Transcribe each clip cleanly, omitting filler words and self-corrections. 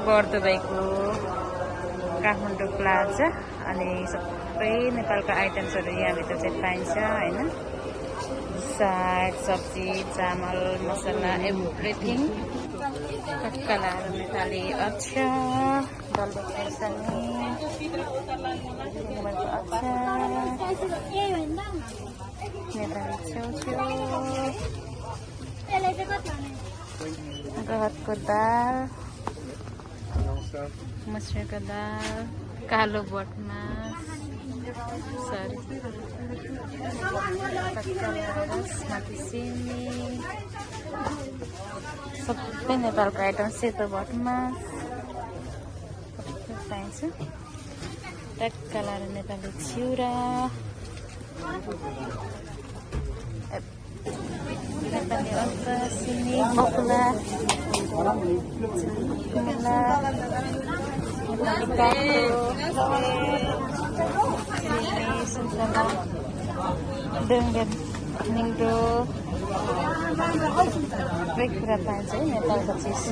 बर्दुबाईको Kathmandu plaza अनि सबै नेपालका आइटम्सहरू यहाँभित्र चाहिँ पाइन्छ हैन। साग सब्जी चामल मसला एभ्रिथिङ। कटकलाहरू नेपाली अचार डल्ले खोर्सानी अचार नेपाली छेउछेउ गहतको दाल मुसुरीको दाल कालो बटमास बासमती सिमी सबै नेपालको आइटम सेतो भटमास पाइन्छ। टक्कलाहरू नेपाली चिउरा नेपाली अदुवा सिमी बकुला सुन्तला डुङ्गेर निङ्ग्रो सबै कुरा पाइन्छ है नेपालको चिज।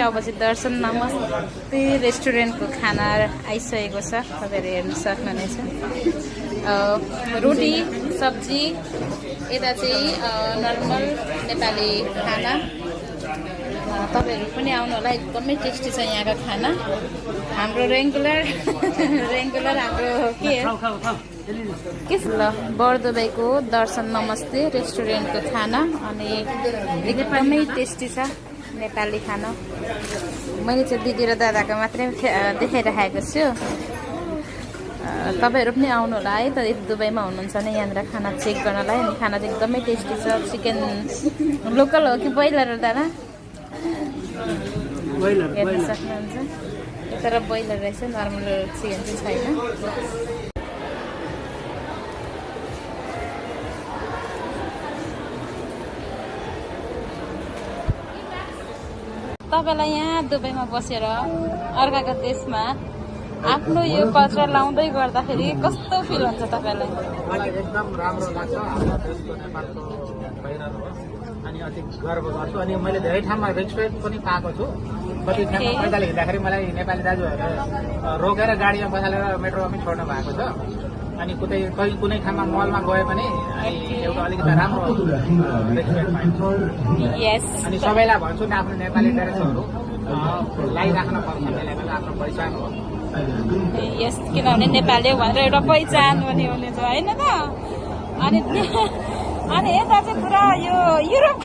अब चाहिँ दर्शन नमस्ते रेस्टुरेन्टको खाना आइसकेको छ, तपाईँहरू हेर्न सक्नुहुनेछ। रोटी सब्जी यता चाहिँ नर्मल नेपाली खाना। तपाईँहरू पनि आउनु होला, एकदमै टेस्टी छ यहाँको खाना। हाम्रो रेगुलर हाम्रो के ल बर्दुबाईको दर्शन नमस्ते रेस्टुरेन्टको खाना अनि एकदमै टेस्टी छ नेपाली खाना। मैले चाहिँ दिदी र दादाको मात्रै देखाइराखेको छु, तपाईँहरू पनि आउनु होला है। त यदि दुबईमा हुनुहुन्छ भने यहाँनिर खाना चेक गर्नलाई। अनि खाना चाहिँ एकदमै टेस्टी छ। चिकन लोकल हो कि ब्रोइलर हो दादा? हेर्न सक्नुहुन्छ, तर ब्रोइलर रहेछ, नर्मल चिकन चाहिँ छैन। तपाईँलाई यहाँ दुबईमा बसेर अर्काको देशमा आफ्नो यो कल्चर लाउँदै गर्दाखेरि कस्तो फिल हुन्छ तपाईँलाई? मलाई एकदम राम्रो लाग्छ। हाम्रो देशको नेपालको पहिरन हो अनि अति गर्व गर्छु। अनि मैले धेरै ठाउँमा रेस्पेक्ट पनि पाएको छु। कति ठाउँमा पैदल हिँड्दाखेरि मलाई नेपाली दाजुहरूले रोकेर गाडीमा बसालेर मेट्रोमा पनि छोड्नु भएको छ। अनि कुनै ठाउँमा मलमा गए पनि एउटा अलिकति राम्रो रेस्पेक्ट पाइन्छ। अनि सबैलाई भन्छु नि आफ्नो नेपाली ड्रेसहरू लगाइराख्न पर्छ। नेपाली आफ्नो पहिचान हो। यस, किनभने नेपाली हो भनेर एउटा पहिचान पनि हुनेछ होइन त। अनि यता चाहिँ पुरा यो युरोप